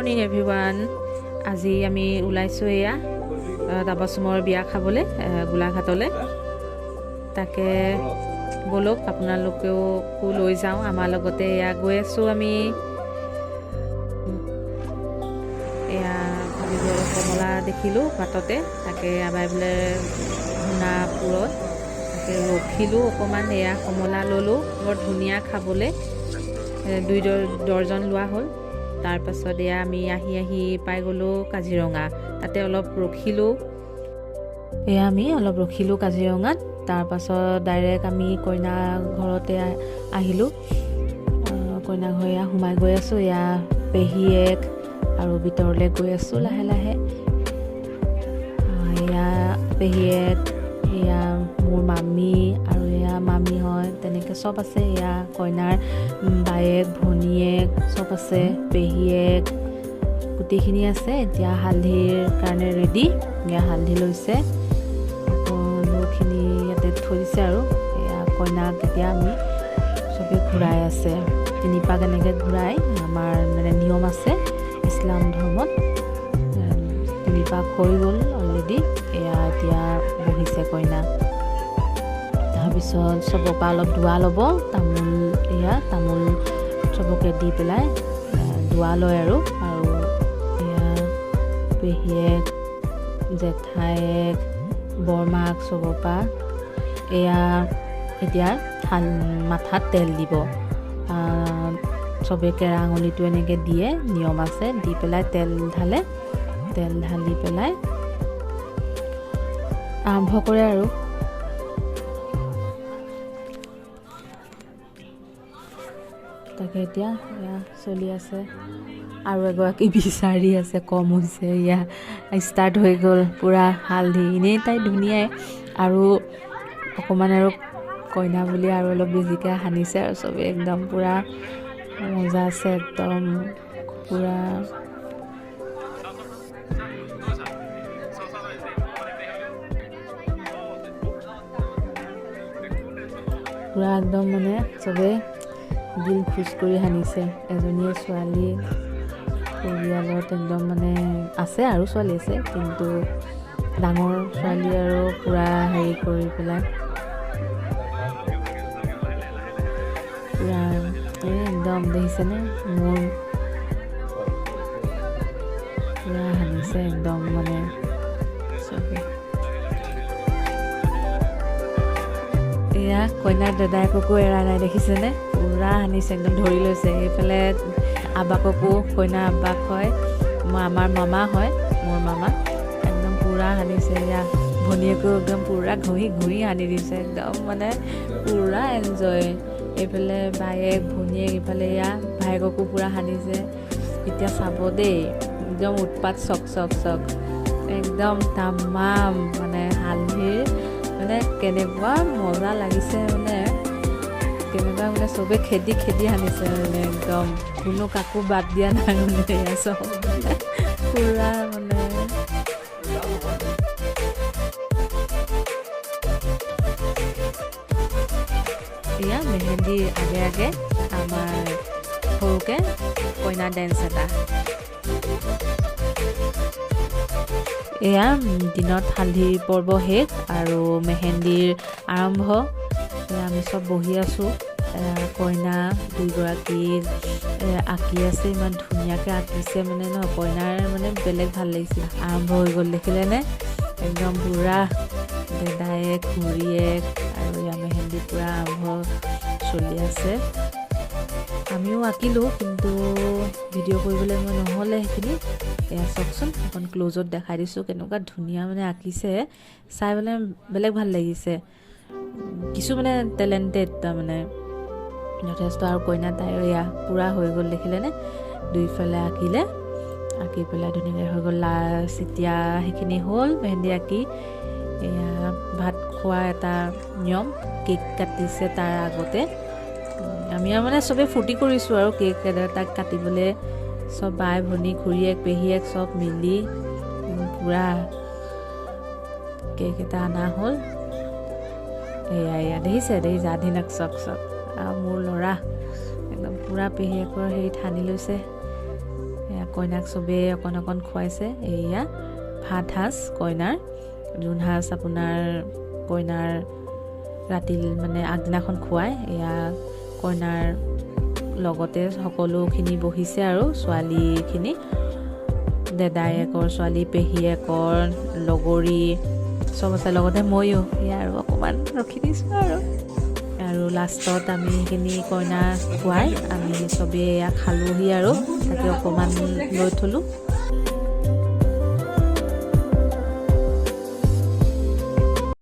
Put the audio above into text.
Morning everyone. আজি আমি ওলাইছোঁ এয়া তাবাচুমৰ বিয়া খাবলৈ গোলাঘাটলৈ। তাকে ব'লক, আপোনালোকেও লৈ যাওঁ আমাৰ লগতে। এয়া গৈ আছোঁ আমি। এয়া ভাবিলোঁ, অলপ কমলা দেখিলোঁ বাটতে, তাকে আবাই বোলে সোণাপুৰত, তাকে ৰখিলোঁ অকণমান। এয়া কমলা ল'লোঁ, বৰ ধুনীয়া খাবলৈ। 2 ডৰ্জন লোৱা হ'ল। তাৰপাছত এয়া আমি আহি আহি পাই গ'লোঁ কাজিৰঙা, তাতে অলপ ৰখিলোঁ। এয়া আমি অলপ ৰখিলোঁ কাজিৰঙাত। তাৰপাছত ডাইৰেক্ট আমি কইনা ঘৰতে আহিলোঁ। কইনা ঘৰ এয়া সোমাই গৈ আছোঁ। এয়া পেহীয়েক আৰু ভিতৰলৈ গৈ আছোঁ লাহে লাহে। এয়া পেহীয়েক, এয়া মোৰ মামী আৰু এয়া মামী হয়, তেনেকৈ চব আছে। এয়া কইনাৰ বায়েক, ভনীয়েক চব আছে, পেহীয়েক গোটেইখিনি আছে। এতিয়া হালধিৰ কাৰণে ৰেডি। এয়া হালধি লৈছে, সকলোখিনি ইয়াতে থৈ দিছে। আৰু এয়া কইনাক এতিয়া আমি চবেই ঘূৰাই আছে। তিনিপাক এনেকৈ ঘূৰাই, আমাৰ মানে নিয়ম আছে ইছলাম ধৰ্মত। তিনিপাক হৈ গ'ল অলৰেডি। এয়া এতিয়া বহিছে কইনা। তাৰপিছত চবৰ পৰা অলপ দোৱা ল'ব, তামোল, এয়া তামোল চবকে দি পেলাই দোৱা লয়। আৰু আৰু এয়া পেহীয়েক, জেঠায়েক, বৰমাক চবৰ পৰা এয়া এতিয়া মাথাত তেল দিব। চবে কেৰা আঙুলিটো এনেকৈ দিয়ে, নিয়ম আছে। দি পেলাই তেল ঢালে, তেল ঢালি পেলাই আৰম্ভ কৰে। আৰু তাকে এতিয়া এয়া চলি আছে। আৰু এগৰাকী বিচাৰি আছে, কম হৈছে। এয়া ষ্টাৰ্ট হৈ গ'ল পূৰা হালধি। এনেই তাই ধুনীয়াই, আৰু অকণমান আৰু কইনা বুলি আৰু অলপ বেছিকৈ সানিছে। আৰু চবেই একদম পূৰা মজা আছে, একদম পূৰা পূৰা একদম মানে চবেই দিল খুচ কৰি সানিছে। এজনীয়ে ছোৱালী পৰিয়ালত একদম মানে আছে, আৰু ছোৱালী আছে কিন্তু ডাঙৰ ছোৱালী, আৰু পূৰা হেৰি কৰি পেলাই পূৰা এই একদম দেখিছেনে মোৰ পূৰা সানিছে একদম মানে চবে। এয়া কইনাৰ দাদায়েককো এৰা নাই, দেখিছেনে? পূৰা সানিছে, একদম ধৰি লৈছে। এইফালে আবাককো, কইনাৰ আব্বাক হয়, মই আমাৰ মামা হয়, মোৰ মামা একদম পূৰা সানিছে। এয়া ভনীয়েকো একদম পূৰা ঘঁহি ঘঁহি সানি দিছে, একদম মানে পূৰা এনজয়। এইফালে বায়েক, ভনীয়েক, ইফালে এয়া ভায়েককো পূৰা সানিছে। এতিয়া চাব দেই, একদম উৎপাত চক চক চক, একদম তামাম মানে হালধিৰ মানে কেনেকুৱা মজা লাগিছে, মানে কেনেকুৱা মানে চবে খেদি খেদি সানিছে, মানে একদম কোনো কাকো বাদ দিয়া নাই, মানে এয়া চব পূৰা মানে। এয়া মেহেন্দিৰ আগে আগে আমাৰ সৰুকৈ কইনা ডেন্স এটা। এয়া দিনত হালধিৰ পৰ্ব শেষ আৰু মেহেন্দিৰ আৰম্ভ। এয়া আমি চব বহি আছোঁ। কইনা দুইগৰাকী আঁকি আছে, ইমান ধুনীয়াকৈ আঁকিছে মানে ন, কইনাৰ মানে বেলেগ ভাল লাগিছে। আৰম্ভ হৈ গ'ল, দেখিলেনে? একদম পূৰা দাদায়েক, খুৰীয়েক আৰু এয়া মেহেন্দি পূৰা আৰম্ভ চলি আছে। আমিও আঁকিলোঁ, কিন্তু ভিডিঅ' কৰিবলৈ মই নহ'লে সেইখিনি। এয়া চাওকচোন, অকণ ক্ল'জত দেখাই দিছোঁ, কেনেকুৱা ধুনীয়া মানে আঁকিছে, চাই পেলাই বেলেগ ভাল লাগিছে। কিছু মানে টেলেণ্টেড তাৰমানে যথেষ্ট। আৰু কইনা তাইৰ এয়া পূৰা হৈ গ'ল, দেখিলেনে? দুইফালে আঁকিলে, আঁকি পেলাই ধুনীয়াকৈ হৈ গ'ল। লাষ্ট এতিয়া সেইখিনি হ'ল মেহেন্দি আঁকি। এয়া ভাত খোৱা এটা নিয়ম, কেক কাটিছে তাৰ আগতে। আমি আৰু মানে চবেই ফূৰ্তি কৰিছোঁ আৰু কেক এটা কাটিবলৈ চব বাই ভনী, খুৰীয়েক, পেহীয়েক চব মিলি পূৰা কেক এটা অনা হ'ল। এয়া এয়া দেখিছে, দেখিছে আধিনাক চক চক। আৰু মোৰ ল'ৰা একদম পূৰা পেহীয়েকৰ হেৰিত সানি লৈছে। এয়া কইনাক চবেই অকণ অকণ খুৱাইছে। এয়া ভাত সাজ কইনাৰ, যোন সাজ আপোনাৰ কইনাৰ ৰাতি মানে আগদিনাখন খুৱায়। এয়া কইনাৰ লগতে সকলোখিনি বহিছে আৰু ছোৱালীখিনি, দাদায়েকৰ ছোৱালী, পেহীয়েকৰ লগৰী চব আছে, লগতে ময়ো। এয়া আৰু অকণমান ৰখি দিছোঁ আৰু আৰু লাষ্টত আমি সেইখিনি কইনা খুৱাই আমি চবেই এয়া খালোঁহি আৰু তাকে অকণমান লৈ থ'লোঁ।